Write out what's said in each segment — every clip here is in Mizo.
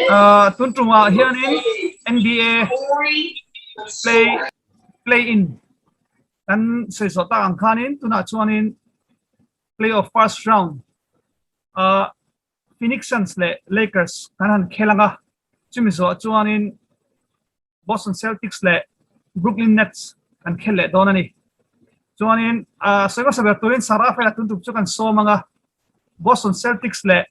Tun tumah hianin NBA play play in kan sawi zawh tak ang khanin tunah chuanin playoff first round ah Phoenix Suns leh Lakers kan han khel ang a, chumi zawh chuanin Boston Celtics leh Brooklyn Nets kan khel leh dawn a ni. Chuanin sawi hmasa ber turin Sarah Fela tun tum chu kan sawm ang a, Boston Celtics leh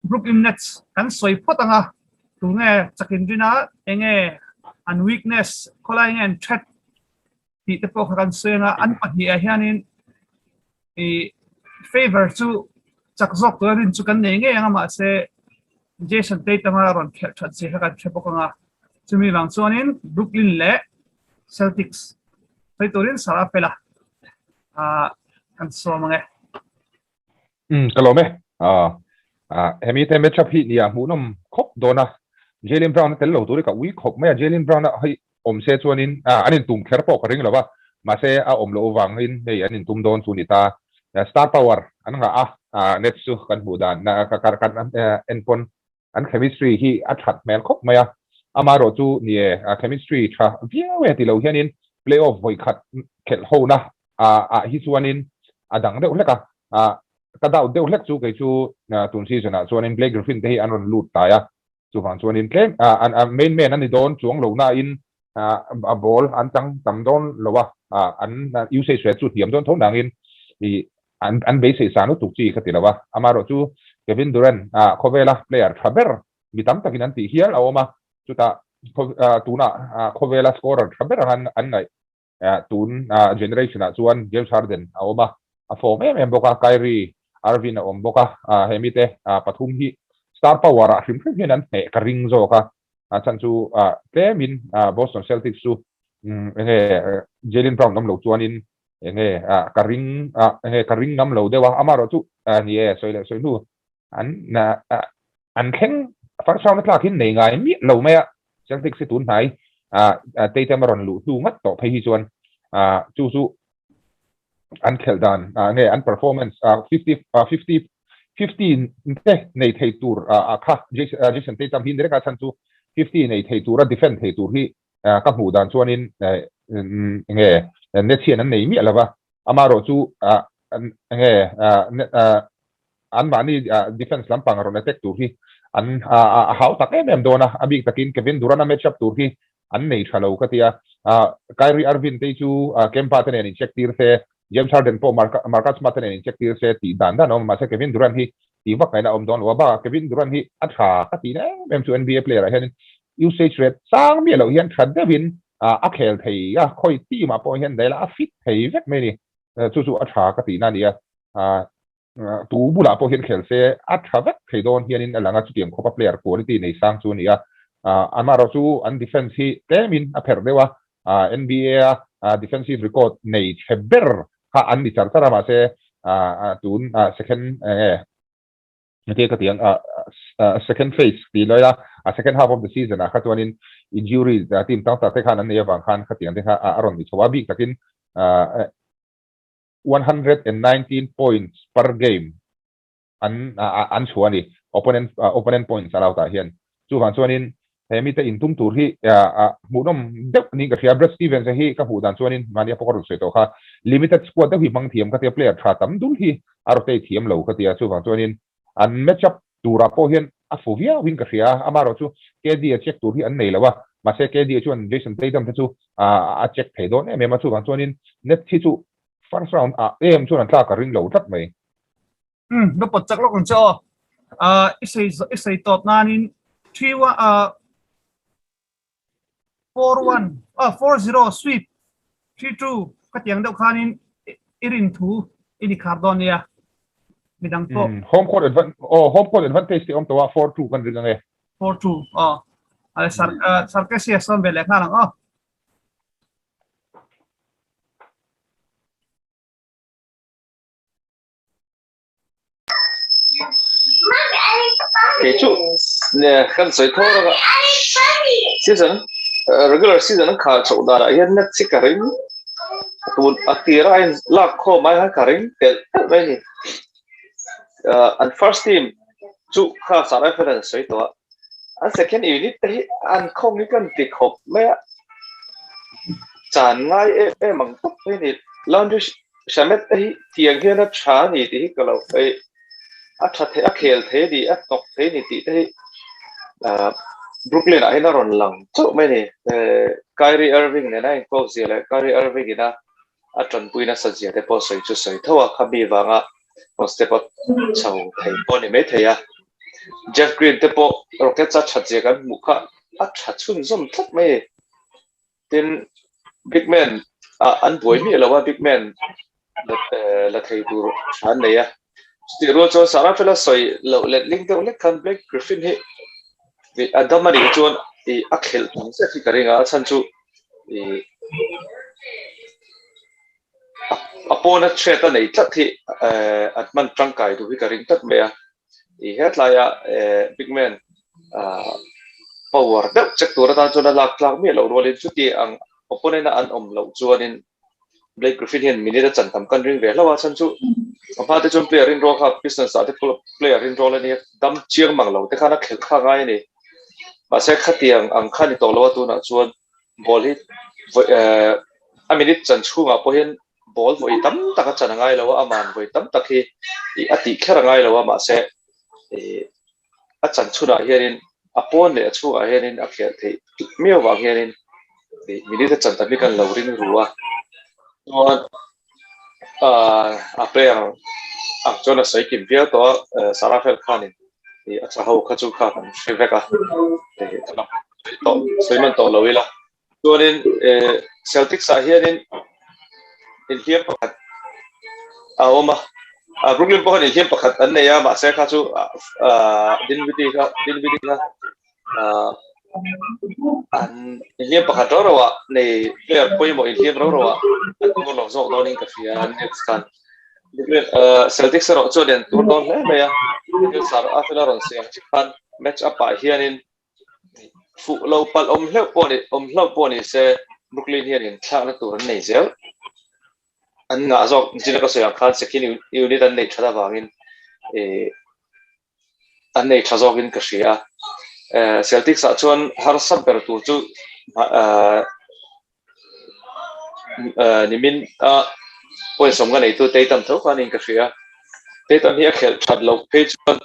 Brooklyn Nets kan sawi phawt ang a, tunge chakin rina enge an weakness, khawlai nge an threat tih te pawh kha kan sawi ang a, an pahnih ah hianin i favor chu chak zawk tura rin chu kan nei ngei ang a, mahse Jason Tatum a rawn khelh that zia kha kan hre bawk ang a, chumi vang chuanin Brooklyn leh Celtics sawi turin Sarah Fela kan sawm ang e. Umm ka lawm e. Hemi te match up hi nia hmuhnawm khawp dawn a, Jaylen Brown a tel lo tur hi ka ui khawp mai a, Jaylen Brown a hei awm se chuanin an intum kher pawh ka ring lo va, mahse a awm loh avangin hei an intum dawn chu ni ta. Star power an ngah a, Nets chu kan hmuh dan kan en pawn an chemistry hi a that hmel khawp mai a, amaherawh chu ni e chemistry tha viau e ti lo hianin playoff vawi khat khelh hona ah hi chuanin a dang deuh hlek a, ka doubt deuh hlek chu kei chu tun season ah chuanin Blake Griffin te hi an rawn lut tlai a, Chuvang chuanin tlem an main man a ni dawn chuang lo nain a ball an chang tam dawn lo a, an usage rate chu hniam dawn tho nangin an an beisei sa lutuk chi ka ti lo a. Amaherawh chu Kevin Durant khawvela player tha ber mi tam takin an tih hial a awm a, chutah tunah khawvela scorer tha ber ang an ngaih Tun generation ah chuan James Harden a awm a, a form em em bawk a, Kyrie Irving a awm bawk a, he mite pathum hi star power ah hrim hrim hian an hneh ka ring zawk a, a chhan chu tlemin Boston Celtics chu enge Jaylen Brown awm lo chuanin enge ka ring enge ka ring ngam lo deuh a, amaherawh chu ni e sawi leh sawi hnu an an thleng first round a tlak hin nei ngai miah lo mai a, Celtics hi tun hnai Tatum a rawn luh hnu ngat tawh phei hi chuan chu chu an khelh dan nge an performance 50 50 50 te nei thei tur kha Jason Tatum hi ni reng a chhan chu 50 nei thei tura defend thei tur hi ka hmuh dan chuanin nge Nets hian an nei miah lova amaherawh chu nge Anmahni defence lampang rawn attack tur hi an a hau tak em em dawn a, a bik takin Kevin Durant-a match up tur hi an nei tha lo ka ti a. Kyrie Irving te chu Kemba te nen incheck tir se, James Harden pawh Marcus Smart te nen incheck tir se tih dan dan a awm a, mahse Kevin Durant hi tih vak ngaihna a awm dawn lo a, bakah Kevin Durant hi a tha ka tihna em em chu NBA player ah hianin usage rate sang miah loh hian tha deuhin a khel thei a, khawi team ah pawh hian daih la a fit thei vek mai a ni, chu chu a tha ka tihna a ni a. Tu bulah pawh hian khel se a tha vek thei dawn hianin a lang a, chutiang khawpa player quality nei sang chu a ni a. Amaherawh chu an defence hi tlemin a pherh deuh a, NBA a defensive record nei chhe ber kha an ni char char a, mahse tun second enge heti ka ti ang second phase tih lai a, a second half of the season ah kha chuanin injury team tam tak te khan an nei avang khan khatiang te kha a rawn ni chho a, bik takin 119 points per game an an chhuah a ni, opponent opponent points a lo tah hian. Chuvang chuanin he mite intum tur hi hmuhnawm deuh niin ka hria. Brad Stevens-a hi ka hmuh dan chuanin mahni a pawh ka rawn sawi tawh kha, limited squad deuh hi hmang thiam ka tia, player tha tam dul hi a rotate thiam lo ka tia. Chuvang chuanin an match up turah pawh hian a fu viauin ka hria a, amaherawh chu KD a check tur hi an nei lo a, mahse KD chuan Jason Tatum te chu a check thei dawn em em a, chuvang chuanin Nets hi chu first round ah em chuan an tlak a ring lo tlat mai. Umm, va pawt chak lawk ang che aw. I sawi i sawi tawp nanin 3 1 4 1 4 0 sweep 3 2 ka tiang deuh khanin i rin thu i ni khar dawn nia midang pawh. Home court advan oh home court advantage te awm tawh a 4 2 kan ring ang e. 4 2 aw ale sar sarkesia sawn ve leh nghal ang aw. Kei chu kan sawi tho rawh a, season regular season an khar chhoh danah hian net chi ka ring tun a tir a in lak khawm ai khan ka ring telh telh mai a ni. An first team. Chu kha Sarai fel an sawi tawh a, an second unit te hi an khawng hi kan ti khawp mai a, chan ngai em em ang tawp mai a ni. Laundry Shamet te hi tiang hian a tha a ni tih hi ka lo ei, a tha thei, a khel thei a ni, a hnawk thei a ni tih te hi Brooklyn ah hian a rawn lang chauh mai a ni. Kyrie Irving nena a inpawk zia leh Kyrie Irving ina a tanpui nasa zia te pawh sawi chu sawi tho a, khami vanga rawn step up chho thei pawh a ni maithei a. Jeff Green te pawh Rockets a that zia kan hmuh kha a tha chhunzawm tlat mai a ni. Tin, big man ah an buai miah lo a, big man la thei tur tha an nei a. Chutih rual chuan Sarah fela sawi loh letling deuh lek khan Blake Griffin hi a dam a nih chuan a khelh tam zet hi ka ring a, a chhan chu a pawna threat a nei tlat hi an hman tangkai duh hi ka ring tlat mai a. I hetlaia big man power deuh check tur atan chuan a lak tlak miah loh rualin chuti ang opponent a an awm loh chuanin Blake Griffin hian minute a chan tam kan ring ve hlauh a, chhan chu a hma te chuan player in roll kha Pistons ah te player in roll a nia dam chiang mang lo te khan a khelh kha ngai a ni. Mahse khatiang ang kha ni tawh lo a tunah chuan ball hi a minute chan chhungah pawh hian ball vawi tam tak a chan a ngai lo a, aman vawi tam tak hi a tih kher a ngai lo a, mahse a chan chhunah hianin a pawn leh a chhungah hianin a khelh theih miau vang hianin minute a chan tam hi kan lo ring ru a, chuan a player ang chuan a sawi kim viau tawh a, Sarah Fel khanin a tha ho kha chu kha kan hre vek a, sawi man tawh lo ila. Chuanin Celtics ah hianin inhliam pakhat a awm a, Brooklyn pawh khan inhliam pakhat an nei a, mahse kha chu Dinwiddie kha Dinwiddie kha an inhliam pakhat rau rau ah nei player pawimawh inhliam rau rau ah an tur lo zawk dawnin ka hria Nets khan. Brooklyn Celtics erawh chuan an tur dawn hle mai a, Sar a fela rawn siam khan match up ah hianin Fuh lo palh awm hleuh pawh ni awm hlauh pawh ni se Brooklyn hian in thlakna tur an nei zel. An ngah zawk nichin a ka sawi ang khan second unit an neih that avangin eh an nei tha zawkin ka hria a. Eh Celtics ah chuan harsa ber tur chu eh Nimin a point sawm ka neitu Tatum tho khan in ka hria. Tatum hi a khelh that loh phei chuan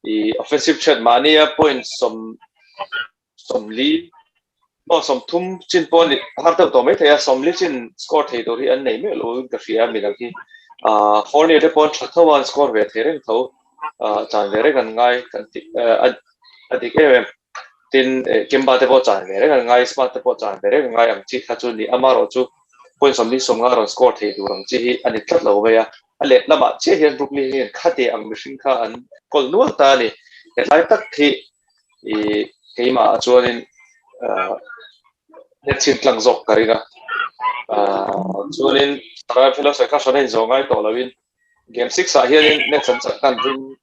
i offensive threat mahnia point sawm sawmli aw sawmthum chin pawh ni har deuh tawh maithei a sawmli chin score thei tur hi an nei miah lo in ka hria midang hi. Fournier te pawh an tha tho a an score ve thei reng tho chan ve reng an ngai kan tih a dik em em. Tin, Kemba te pawh chan ve reng an ngai, Smart te pawh chan ve reng an ngai ang chi kha chu ni. Amaherawh chu point 40 sawmnga rawn score thei tur ang chi hi a ni tlat lo mai a. A let lamah chiah hian Brooklyn hian khate ang mihring kha an kawl nual ta a ni. Hetlai tak hi i keimah ah chuanin net chhin tlang zawk ka ring a. Chuanin Sarai Fellows kha hran a inzawh ngai tawh loin Game 6 ah hianin Nets an chak tan ring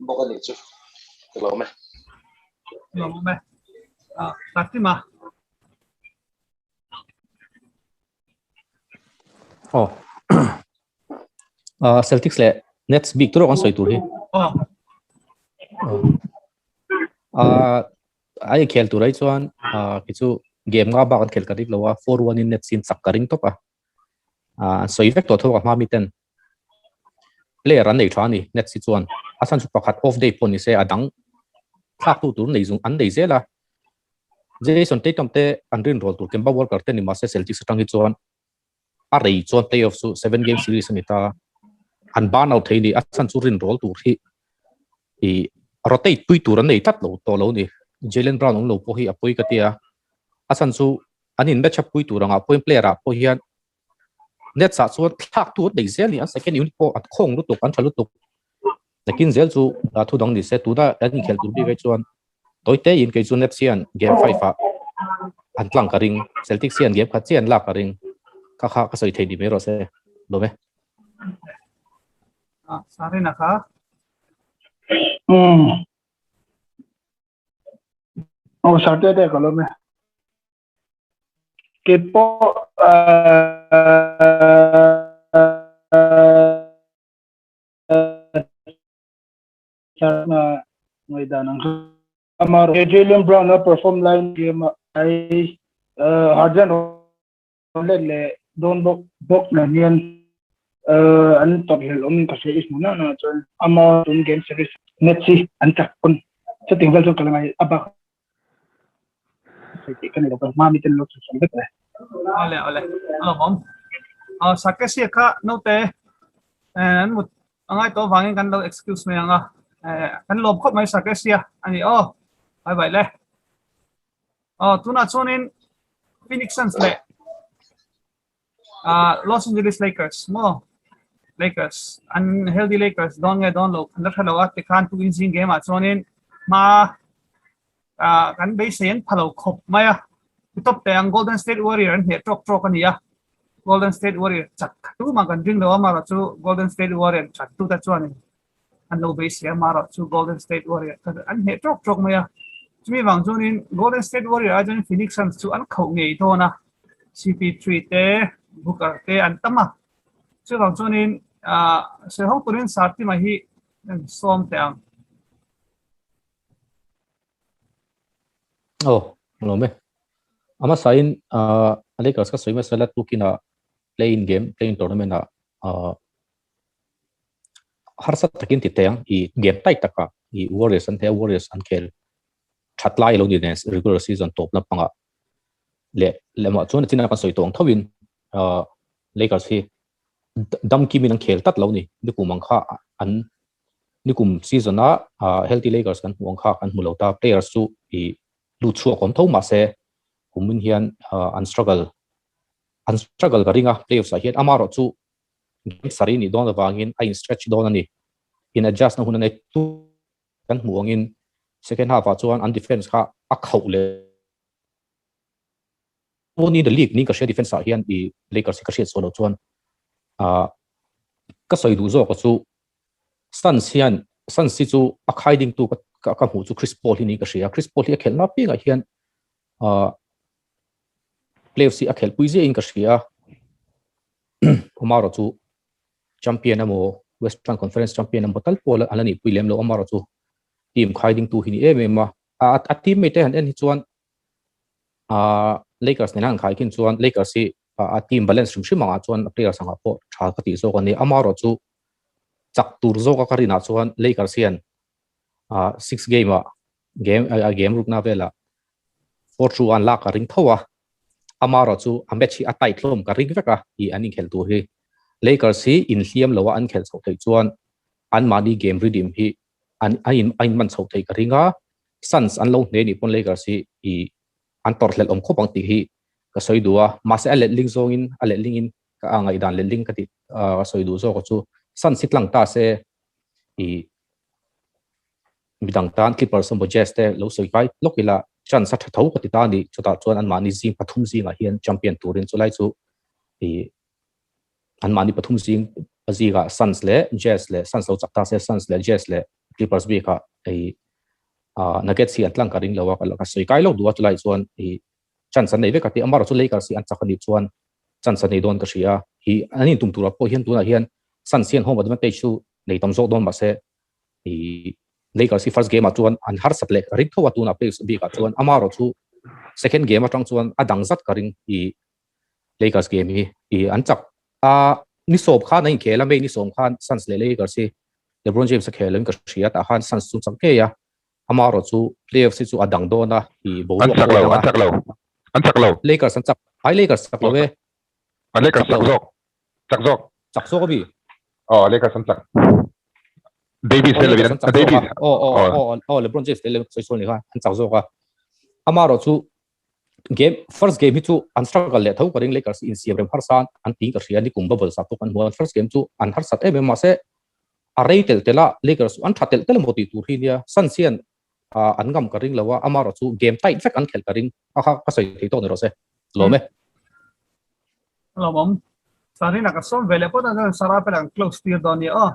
bawk a nih chu ka lawm e. Lawm e. Ah, Fatima. Oh. Uh, Celtics le Nets bik tur kan sawi tur hi. Oh. Uh, ai khel tur ai chuan uh, ki chu game nga ba kan khel ka rik lo a 4-1 in Nets in chak ka ring top a. Uh, an sawi vek to tho ka hma mi ten. Player an nei tha a ni Nets hi chuan a chhan chu pakhat off day pawh ni se a dang thlak tu tur nei zung an nei zel a. Jayson Tatum te an rin rawl tur Kemba Walker te ni mahse Celtics atang hi chuan a rei chuan playoff chu 7 game series a ni ta. An ban out thei ni a chhan chu rin rawl tur hi i rotate pui tur an nei tlat lo tawh lo ni. Jaylen Brown awm lo pawh hi a pawi ka tia. A chhan chu an in match up pui tur angah pawhin player ah pawh hian Nets ah chuan thlak tu an nei zel ni an second unit pawh an khawng lutuk an tha lutuk nakin zel chu thu dang ni se tuna an inkhelh tur bik ai chuan tawite in kei chu Nets hian game 5 ah an tlang ka ring Celtics hian game khat chiah an lak ka ring kha kha ka sawi thei ni mai rawh se lawm e. Ah, Sarina kha. Oh, sarte te ka lawm e. Keipawh Ngaihdan ang kha ama Jaylen Brown a perform lai game a ai Harden let leh dawn bawk bawk nen hian an tawrh hlelh awm in ka hria i hmu na na chuan ama tun game series Nets hi an chak pawn chuting vel chuan ka la ngai a bak tih ka ni lo ka hma mi ten lo chu sawi vek le. Ole ole alawm awm Sakesia kha note an mut angai tawh vangin kan lo excuse mai anga kan lawm khawp mai Sakesia ani aw bye bye le. Aw tunah chuanin Phoenix Suns leh ah Los Angeles Lakers maw Lakers an healthy Lakers dawn nge dawn lo kan la hre lo a tikhan tukin zing game ah chuanin hma ah kan beisei an pha lo khawp mai a ti tawp teh ang Golden State Warrior an hneh tawk tawk a ni a Golden State Warrior chak tumah kan ring lo a amaherawh chu Golden State Warrior that tute chuanin an lo beisei a, amaherawh chu Golden State Warrior kha an hneh tawk tawk mai a. Chumi vang chuanin Golden State Warrior ai chuan Phoenix Suns chu an khauh ngei dawn a, CP3 te, Booker te an tam a. Chuvang chuanin ah sawi ho turin Sartima hi an sawm teh ang. Aw, lawm e. A hmasain ah Lakers ka sawi hmasa la tukinah play-in game, play-in tournament ah ah harsa takin ti teh ang i game tight takah i Warriors an thei a Warriors an khel that lai lo ni nen regular season tawp lampangah leh lemah chuan a chinah kan sawi tawh ang tho in ah Lakers hi dam kim in an khel tlat lo ni nikum ang kha an nikum season a ah healthy Lakers kan hmuh ang kha kan hmu lo ta players chu i lut chhuak awm tho mahse kumin hian an struggle an struggle ka ring a playoffs ah hian amaherawh chu Game sarih nih dawn avangin a in stretch dawn a ni. In adjust na hun a nei tu kan hmuh angin second half ah chuan an defense kha a khauh leh dawn in the league niin ka hria defense ah hian i Lakers hi ka hriat sual loh chuan ah ka sawi duh zawk a chu Suns hian Suns hi chu a khai ding tu ka ka hmuh chu Chris Paul hi niin ka hria. Chris Paul hi a khelh na piangah hian ah playoffs hi a khelh pui ziahin ka hria. Amaro chu champion emaw Western Conference champion emaw tal pawh an la nih pui lem lo Amaro chu team khai ding tu hi ni em em a a teammate te han en hi chuan ah Lakers nena an khai khin chuan Lakers hi a team balance hrim hrim angah chuan a players angah pawh tha ka tih zawk a ni Amaro chu chak tur zawka ka rinah chuan Lakers hian ah 6 game ah game a game rukna velah 4-2 an lak a ring tho a Amaherawh chu a match hi a tight hlawm ka ring vek a i an inkhelh tur hi. Lakers hi inhliam loa an khelh chhoh theih chuan anmahni game rhythm hi an a in a inman chhoh theih ka ring a, Suns an lo hne nih pawn Lakers hi i an tawrhhlelh awm khawp ang tih hi ka sawi duh a, mahse a letling zawngin a letlingin ka a ngaihdan letling ka tih ka sawi duh zawk chu Suns hi tlang ta se i Midang tan Clippers emaw Jazz te lo sawi kai lawk ila chance a tha tho ka ti ta a ni. Chutah chuan anmahni zing pathum zingah hian champion turin chulai chu ih anmahni pathum zing zingah Suns leh Jazz leh Suns lo chak ta se Suns leh Jazz leh Clippers bikah ih ah Nuggets hi an tlang ka ring lo a ka sawi kai lawk duh a chulai chuan ih chance an nei vek a ti. Amaherawhchu Lakers hi an chak a nih chuan chance a nei dawn ka hria. Ih an intum turah pawh hian tunah hian Suns hian home advantage chu nei tam zawk dawn mahse i Lakers hi first game ah chuan an harsat leh ka ring tho a tunah playoffs bikah chuan amaherawh chu second game atang chuan a dang zat ka ring i Lakers game hi i an chak a ni sawm khan a inkhel a May ni sawm khan Suns leh Lakers hi LeBron James a khel in ka hria tah khan Suns chu chak ngei a amaherawh chu playoffs hi chu a dang dawn a i boruak pawh a dang a an chak lo an chak lo Lakers an chak ai Lakers chak lo e a Lakers chak zawk chak zawk chak zawk a mi aw Lakers an chak Davis te lovin Davis aw aw aw aw LeBron James te sawi sawi ni kha an chak zawk a amaherawh chu game first game hi chu an struggle leh tho ka ring Lakers in siam rem harsa an ti ka hria ni kum bubble sa pawh kan hmu first game chu an harsat em em mahse a rei tel tel a Lakers an tha tel tel emaw tih tur hi nia Suns hian an ngam ka ring lo a amaherawh chu game tight vek an khelh ka ring a kha ka sawi thei tawk ni rawh se lawm e. Lawmawm. Sarina ka sawm ve leh pawt a chuan Sarah pawh an close tir dawn nia aw.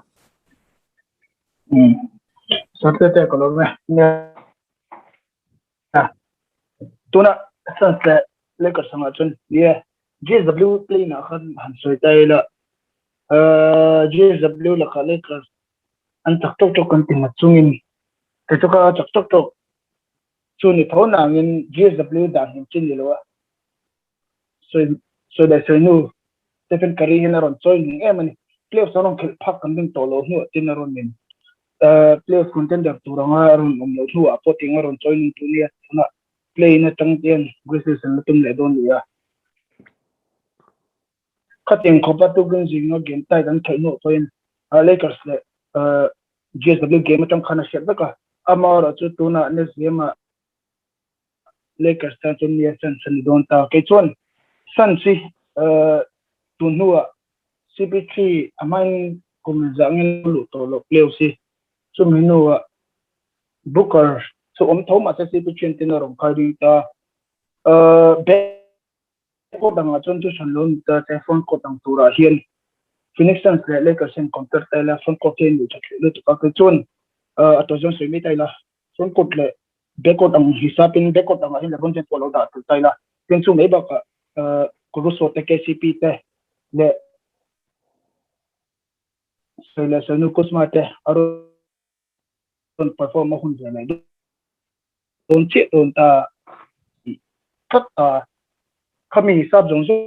Sir te te ka lawm e. Nia. Tuna Suns leh Lakers angah chuan nia JW play nah khan han sawi ta ila JW lakah Lakers an chak tawk tawk kan ti nghat chungin. Kei chu ka chak tawk tawk chu ni tho nangin GSW dan hlim chin ni lo a. Sawi sawi leh sawi nu Stephen Curry hian a rawn chawi nung em a ni. Playoffs a rawn khelh phak kan ring tawh loh hnuah tin a rawn in playoffs contender tur anga a rawn awm loh hnuah pawh tiang a rawn chawi nung tu nia tunah play in atang te hian Grizzlies an la tum leh dawn ni a. Khatiang khawpa tukin zinga game tight an khelh hnuah pawhin Lakers leh GSW game atang khan a hriat vek a. Amaherawhchu tunah next game-ah Lakers tan chuan nia Suns a ni dawn ta. Kei chuan Suns hi tun hnuah CP3 a hmain kum zah nge luh tawh loh playoffs hi chumi hnuah Booker chu awm tho mahse CP3 an tin a rawn khai ding ta. Court dangah chuan chu hran lo ni ta che front court ang turah hian Phoenix Suns leh Lakers hian compare ta ila front court hi a nuih that hleh lutuk a kei chuan a tawi zawng sawi mai ta ila front court leh back court ang hisapin back court angah hian LeBron James pawh lo dah tel ta ila tin chu mai bakah Caruso te KCP te leh sawi leh sawi nu Kuzma te a rawn perform a hun ve leh dawn chiah dawn ta tih tlat a, khami hisap zawng zawng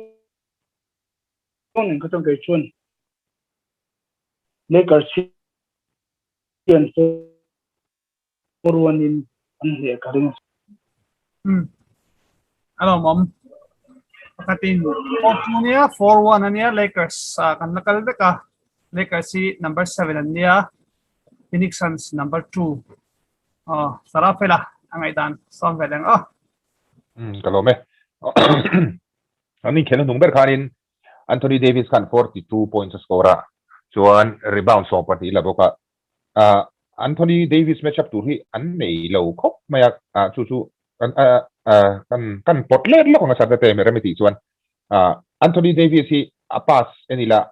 nen kha chuan kei chuan Lakers hian 4-1 in an hneh ka ring. Umm a lawmawm. Pakhatin 4-2 ania 4-1 ania Lakers kan la kal vek a, Lakers hi number 7 an nia, Phoenix Suns number 2. Aw, Sarah fela a ngaihdan sawm ve leng aw. Umm ka lawm e. An inkhelhna hnung ber khanin Anthony Davis khan 42 points a score a, chuan rebound 12 la bawk a. Ah Anthony Davis match up tur hi an nei lo khawp mai a, ah chu chu kan ah kan kan pawt let lawk ang a Sarte te rem i tih chuan. Ah Anthony Davis hi a pass en ila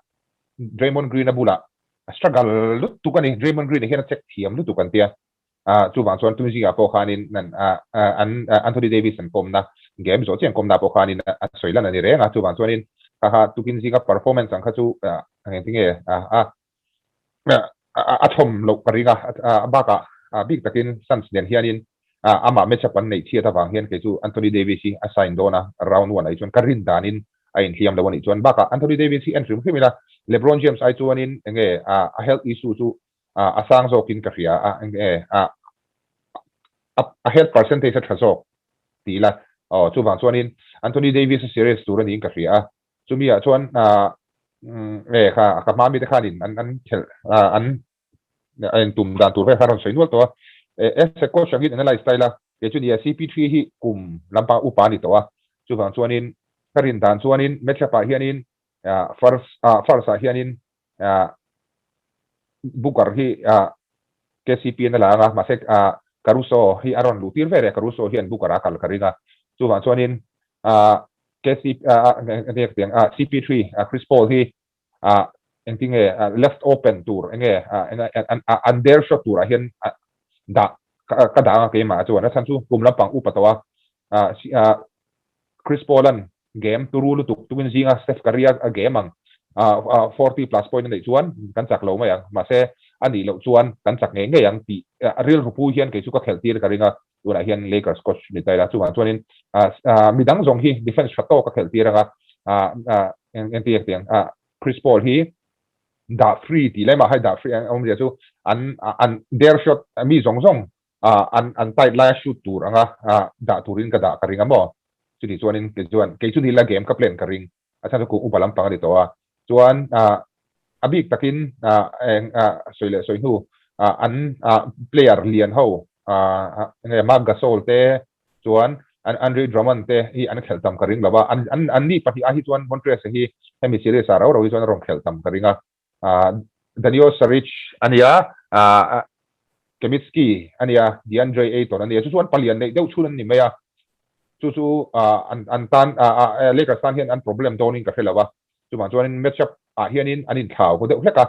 Draymond Green a bulah a struggle lutuk a ni. Draymond Green hian a check thiam lutuk an tia. Ah chuvang chuan tun zingah pawh khanin an ah an Anthony Davis an kawmna game zawh chiah an kawmna pawh khanin a sawi lan a ni reng a. Chuvang chuanin kha kha tukin zinga performance ang kha chu ah engtinge ah ah a thawm loh ka ring a. A bakah bik takin Suns nen hianin amah match up an neih chhiat avang hian kei chu Anthony Davis hi a sign dawn a, round one ah hi chuan ka rin danin a inhliam lo a nih chuan bakah Anthony Davis hi en hrim hrim ila LeBron James ai chuanin enge a health issue chu a sang zawkin ka hria a, enge a health percentage a tha zawk ti ila aw chuvang chuanin Anthony Davis a serious tur a niin ka hria a, chumi ah chuan nge kha ka hma mite khanin an an khelh an a intum dan tur vel kha a rawn sawi nual tawh a. As a coach angin analyse ta ila, kei chu nia CP3 hi kum lampang upa a ni tawh a, chuvang chuanin ka rin dan chuanin match up ah hianin first first ah hianin Booker hi KCP an a la ang a, mahse Caruso hi a rawn luh tir ve reh a, Caruso hian Booker a kal ka ring a, chuvang chuanin KCP CP3 Chris Paul hi ah engtinge left open tur enge an der shot turah hian dah ka dah anga keimah chuan a chhan chu kum lampang upa tawh a Chris Paul an game turu lutuk tukin zinga Steph Curry a game ang 40 plus point a neih chuan kan chak lo mai ang mahse a nih loh chuan kan chak ngei ngei ang tih rilru pu hian kei chu ka khelh tir ka ring a tunah hian Lakers coach ni ta ila chuvang chuanin midang zawng hi defense tha tawk a khelh tir anga engti tiang Chris Paul hi dah free tih lai mah hai dah free awmzia chu an an dare shot mi zawng zawng an an tight laia shoot tur anga dah turin ka dah ka ring a maw chutih chuanin kei chuan kei chu ni la game ka plan ka ring a chhan chu kum upa lampang a ni tawh a chuan a bik takin eng sawi leh sawi hnu an player lian ho enge Marc Gasol te chuan an Andre Drummond te hi an khelh tam ka ring lo va an an an ni pahnih ah hi chuan Montrezl hi hemi series ah rau rau hi chuan a rawn khelh tam ka ring a Danio Saric a nia Kaminsky a nia DeAndre Ayton a nia chu chuan palian neih deuh chhun an ni mai a chu chu an an tan Lakers tan hian an problem dawnin ka hre lo va Chuvang chuanin match up ah hianin an inthlau haw deuh hlek a,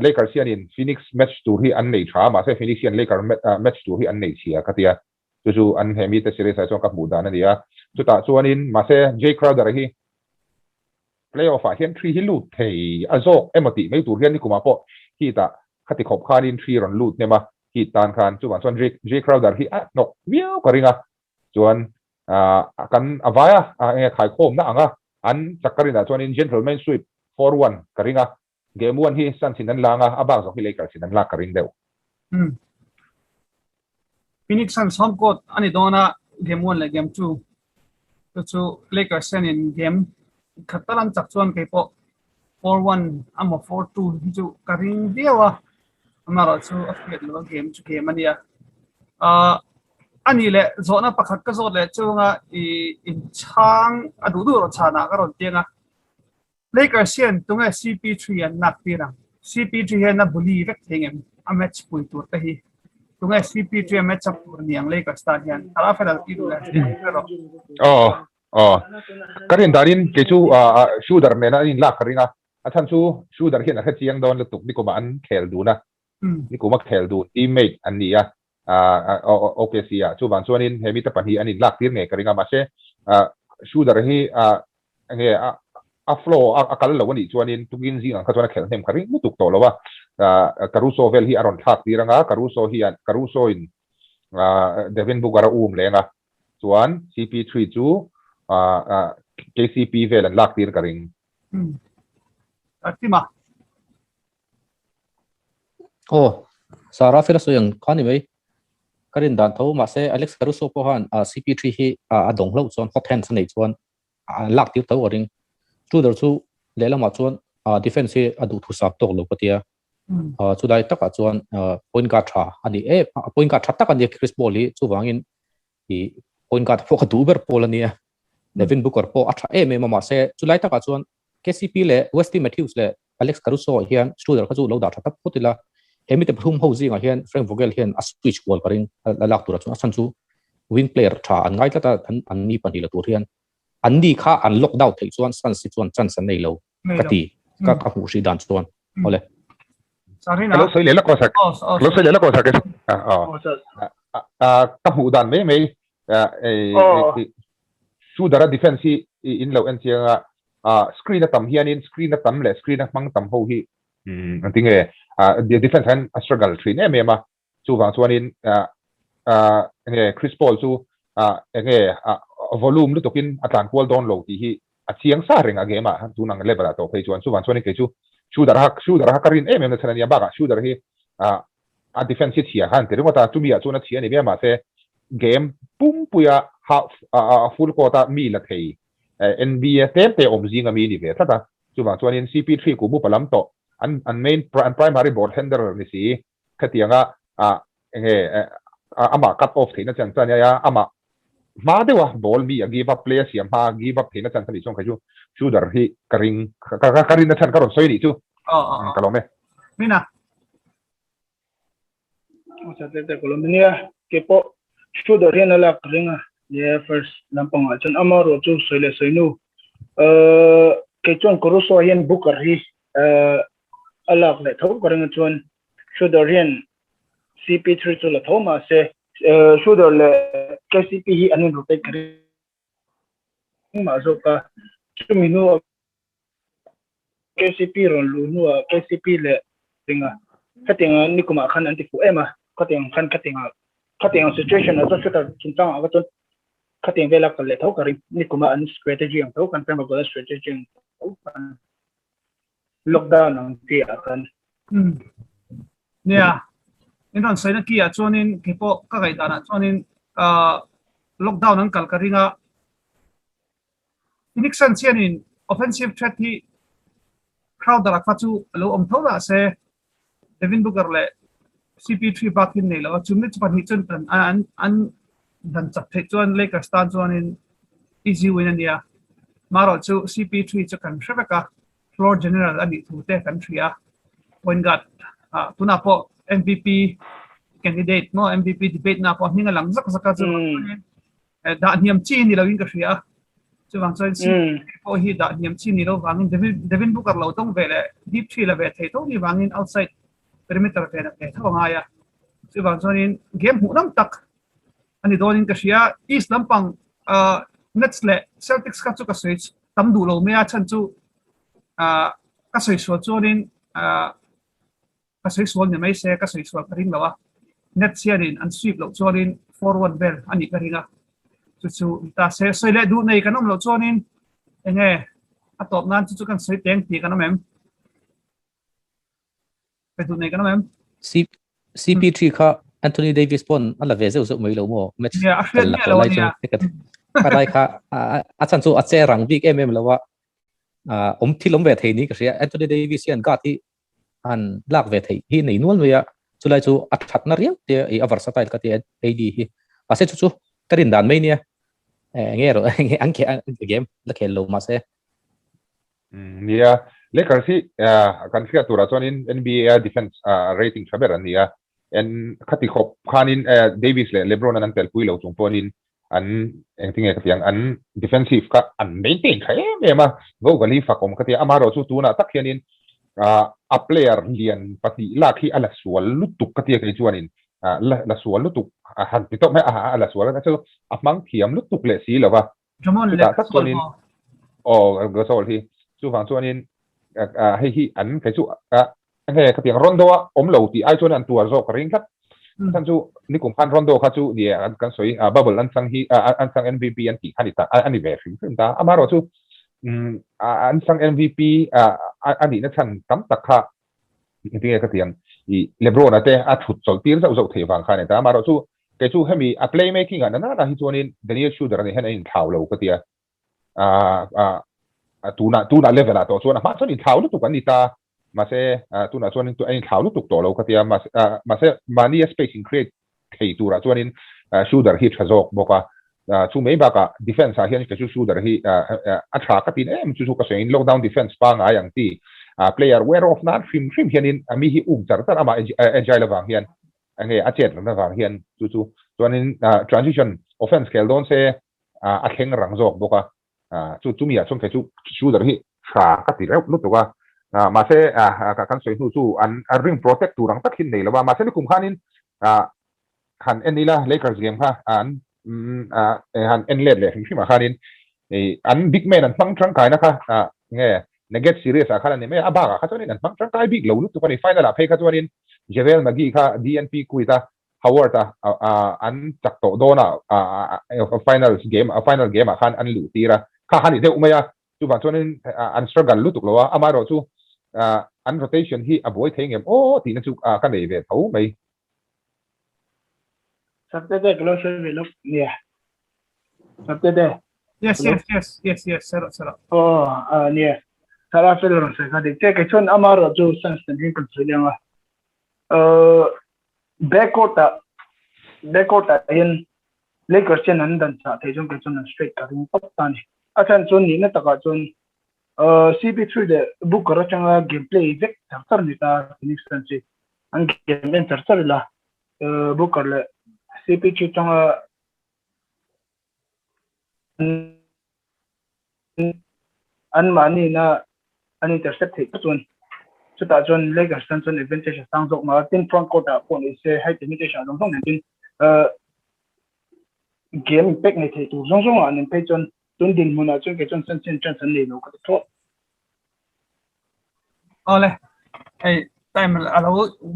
Lakers hianin Phoenix match tur hi an nei tha a, mahse Phoenix hian Lakers match tur hi an nei chhia ka tia. Chu chu an he mite series ah chuan ka hmuh dan a ni a. Chutah chuanin mahse Jae Crowder hi playoff ah hian three hi lut thei a zawk emaw tih mai tur hian nikumah pawh Heat ah khati khawp khanin three rawn lut hnem a. Heat tan khan chuvang chuan Jae Crowder hi a hnawk viau ka ring a chuan kan a vai a enge khaikhawmna ang a an chak ka rinah chuanin gentleman sweep 4-1 ka ring a game 1 hi Suns in an lang a a bak zawk hi Lakers in an lak ka ring deuh. Phoenix Suns home court a ni dawn a game 1 leh game 2 chu chu Lakers hianin game khat tal an chak chuan kei pawh 4-1 emaw 4-2 hi chu ka ring viau a amaherawh chu a hriat loh a game chu game a nia. Ahh a nih leh zawhna pakhat ka zawt leh chunga i inchhang a duh duh erawh chhanah ka rawn tiang a. Lakers hian tunge CP3 an lak tir ang? CP3 hian a bully vek thei ngem a match pui tur te hi? Tunge CP3 a match up tur ni ang Lakers tan hian? A la fel ti duh leh ber rawh. Aw aw ka rin danin kei chu shooter nena an inlak ka ring a, a chhan chu shooter hian a hre chiang dawn lutuk nikuma an khel dun a, nikuma khel dun teammate an ni a OKC ah chuvang chuanin he mite pahnih an inlak tir ngei ka ring a mahse shooter hi enge a flow a kal lo anih chuanin tukin zing ang kha chuan a khelh hnem ka ring lutuk tawh lo a Caruso vel hi a rawn thlak tir anga Caruso hian Caruso in Devin Booker a um leng a chuan CP3 chu KCP vel an lak tir ka ring. Tima. Aw, Sarah fel a sawi ang kha ni mai. Ka rin dan tho mahse Alex Caruso pawh khan CP3 hi a dawng hlauh chuan hot hands a neih chuan an lak tir tho a ring. Schroeder chu lehlamah chuan defense hi a duhthusam tawk lo ka tia. Chulai takah chuan point guard tha a ni em point guard tha tak a ni Chris Paul hi chuvangin i point guard pawh ka duh ber pawl a nia. Devin Booker pawh a tha em em a mahse chulai takah chuan KCP leh Wesley Matthews leh Alex Caruso ah hian Schroeder kha chu lo dah tha tak phawt ila, he mite pathum ho zingah hian Frank Vogel hian a switch kual ka ring a lak turah chuan a chhan chu wing player tha an ngai tlat a, an ni pahnih la tur hian an ni kha an lock down theih chuan Suns hi chuan chance an nei lo ka ti ka ka hmuh hrih dan chuan awle. Ka lo sawi leh lawk aw sak ka lo sawi leh lawk aw sak ka hmuh dan mai mai Schroeder a defense hi in lo en chiang a screen a tam hianin screen a tam leh screen a hmang tam ho hi an ti nge defense hian a struggle thin em em a chuvang chuanin enge Chris Paul chu enge volume lutukin a tlan kual dawn lo tih hi a chiang sa reng a game ah tun ang level ah tawh phei chuan chuvang chuanin kei chu shooter a shooter a ka rin em em na chhan a nia bakah shooter hi a defense hi chhia khan ti ringawt a chumi ah chuan a chhia a ni mai a mahse game pumpuia half full court a mi la thei NBA tlem te awm zinga mi ni ve tlat a chuvang chuanin CP3 kum upa lam tawh an an main an primary ball handler ni si khatianga enge amah cut off theihna chan chan a amah hma deuha ball mi a give up play a siam hma give up theihna chan anih chuan kei chu shooter hi ka ring ka rinna chhan ka rawn sawi anih chu ka lawm e. Mina. Nia keipawh shooter hian a lak ka ring a nia first lampangah chuan ama erawh chu sawi leh sawi nu kei chuan Caruso hian Booker hi a lak leh tho ka ring a chuan Schroeder hian CP3 chu la tho mahse Schroeder leh KCP hi an in rotate ka ring mah zawk a, chumi hnuah KCP rawn luh hnuah KCP leh ringa khatianga nikumah khan an ti fuh em a, khatiang khan khatianga khatiang situation ah chuan Schroeder chungchangah kha chuan khatiang vela kal leh tho ka ring, nikuma an strategy ang tho khan Prem Gola strategy ang tho khan. Lockdown ang chi ah khan. Umm. Nia. In rawn sawi na ki ah chuanin kei pawh ka ngaih dan ah chuanin ah lockdown an kal ka ring a. Phoenix Suns hianin offensive threat hi Crowder a kha chu a lo awm tho lah se Devin Booker leh CP3 bak hi nei lo a chumi chu pahnih chuan an an an dan chak theih chuan Lakers tan chuanin easy win a nia marawh chu CP3 chu kan hre vek a floor general a nih thu te kan hria point guard ah tunah pawh MVP candidate maw MVP debate na pawh hming a lang zak zak a chu dah hniam chi ni loin ka hria a chuvang chuan si pawh hi dah hniam chi ni lo vangin Devin Devin Booker lo tawng ve leh deep three la ve thei tho ni vangin outside perimeter ve na ve tho angai a chuvang chuanin game hmuh nam tak ani dawnin ka hria East lampang Nets leh Celtics kha chu ka sawi tam duh lo mai a chhan chu ka sawi sual chuanin ka sawi sual ni mai se ka sawi sual ka ring lo a. Nets hianin an sweep loh chuanin 4-1 vel a nih ka ring a. Chu chu ni ta se, sawi leh duh nei kan awm loh chuanin enge a tawp nan chu chu kan sawi teng tih kan awm em? Pe duh nei kan awm em? CP3 kha Anthony Davis pawn a la ve zeuh zeuh mai lo maw? Match Yeah, a hriat kal la miah tawh lo lai ania. chu ka lai kha a chan chu a che rang bik em em lo a. Awm thil awm ve thei ni ka hria. Anthony Davis hian guard hi han lak ve theih hi nei nual mai a, chulai chu a thatna riau te i a versatile ka ti a AD hi. Mahse chu chu ka rin dan mai nia. Enge rawh enge an kheh game la khel lo mahse. Nia, Lakers hi kan hriat turah chuanin NBA a defense rating tha ber an ni a. En khati khawp khanin Davis leh LeBron an an telpui lo chung pawhin an engtinge ka ti ang an defensive kha an maintain tha em em a, Vogel hi fak awm ka ti a, amaherawh chu tunah tak hianin a player lian pahnih lak hi a la sual lutuk ka ti a kei chuanin la la sual lutuk a han ti tawp mai a a la sual a chu a hmang thiam lutuk leh si lova chutah tak chuanin aw Gasol hi chuvang chuanin hei hi an kei chu Nge khatiang Rondo a awm lo tih ai chuan an tuar zawk ka ring tlat. Chhan chu nikum khan Rondo kha chu ni e kan sawi bubble an chang hi an chang MVP an tih kha ni ta a ni ve hrim hrim ta. Amaherawh chu an chang MVP a nihna chhan tam tak kha engtinge khatiang i LeBron a te a thut chawlh tir zauh zauh theih vang kha a ni ta. Amaherawh chu kei chu hemi a playmaking ah nana na hi chuanin Daniel Schroeder a nih hian a inthlau lo ka ti a. Tuna tuna level ah tawh chuan a hma chuan inthlau lutuk an ni ta. Mahse tunah chuan a inthlau lutuk tawh lo ka tia. Mahse mahni a space in create thei turah chuanin Schroeder hi tha zawk bawk a. Chu mai bakah defense ah hian kei chu Schroeder hi a tha ka tin em chu chu ka sawi in lockdown defense pangngai ang ti. Player wear off nan hrim hrim hianin mi hi um char char amah agile avang hian enge a chet reng avang hian chu chu chuanin transition offense khel dawn se a thleng rang zawk bawk a. Chu chumi ah chuan kei chu Schroeder hi tha ka ti reuh lutuk a, mahse kan sawi hnu chu an ring protect tur ang tak hi nei lo a, mahse nikum khanin han en ila Lakers game kha an han en let leh hrim hrim ah khanin an big man an hmang tangkaina kha nge Nuggets series ah khan a ni mai a, a bakah kha chuanin an hmang tangkai bik lo lutuk a ni, final ah phei kha chuanin JaVale McGee kha DNP quit a, Howard a an chak tawh dawn a finals game a final game ah khan an luh tir a, kha kha ni deuh mai a, chuvang chuanin an struggle lutuk lo a, amaherawh chu an rotation hi a buai thei ngem aw tihna chu ka nei ve tho mai. Sakte te ka lo sawi ve lawk nia. Sakte te. Yes, yes, yes, yes, yes, sir, sir. Aw, nia. Thara fel rawn sawi kha dik che. Kei chuan amaherawh chu Suns nen hian kan sawi leng a. Backcourt ah backcourt ah hian Lakers hian an dan chah thei chuan kei chuan an straight ka ring tawp ta a ni. A chhan chuan nihna takah chuan CP3 leh Booker atanga game play vek char char ni ta Phoenix Suns hi an game en char char ila Booker leh CP3 atanga an mahni na an intercept theih phawt chuan chutah chuan Lakers tan chuan advantage a sang zawk mah a, tin front court ah pawh ni se height advantage ah zawng zawng nen tin game impact nei thei tur zawng zawng ah an phei chuan tun dinhmun ah chuan kei chuan Suns hian chance an nei lo ka ti thlawt. Awle, hei time a lo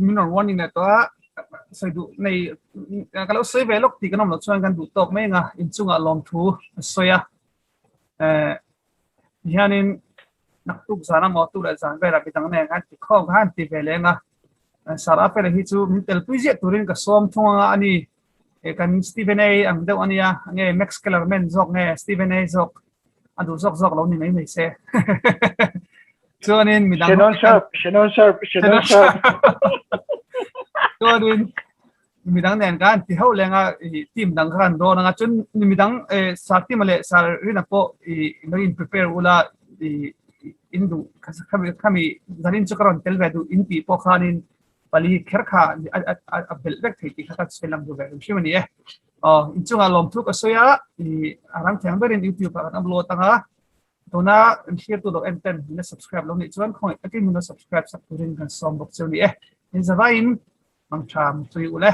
min rawn warning leh tawh a, sawi duh nei ka lo sawi ve lawk tih kan awm loh chuan kan duh tawk mai ang a, inchungah lawmthu a sawi a. Eh hianin naktuk zan a maw tu leh zan velah midang nen khan ti khawm khan ti ve leng a. Sara Pele hi chu min telpui ziah turin ka sawm thung anga a ni. Kan Stephen A ang deuh a nia, nge Max Kellerman zawk nge Stephen A zawk a duh zawk zawk lo ni mai mai se. Chuanin midang Shannon Sharp, Shannon Sharp, Shannon Sharp. Chuanin midang nen khan ti ho lenga i team dang khan dawn anga chun midang sa team leh sa rina pawh i lo in prepare ula i in duh khami khami zanin chu ka rawn tel ve duh in tih pawh khanin pali kher kha a belh vek thei tih kha ka sawi lang duh ve hrim hrim a ni e. Aw inchungah lawmthu ka sawi a i a rang thiang berin YouTube ah kan upload anga tuna in hriattu lo en ten min la subscribe lo nih chuan khawngaih takin min lo subscribe sak turin kan sawm bawk cheu ni e. In zavaiin mangtha mutui ule.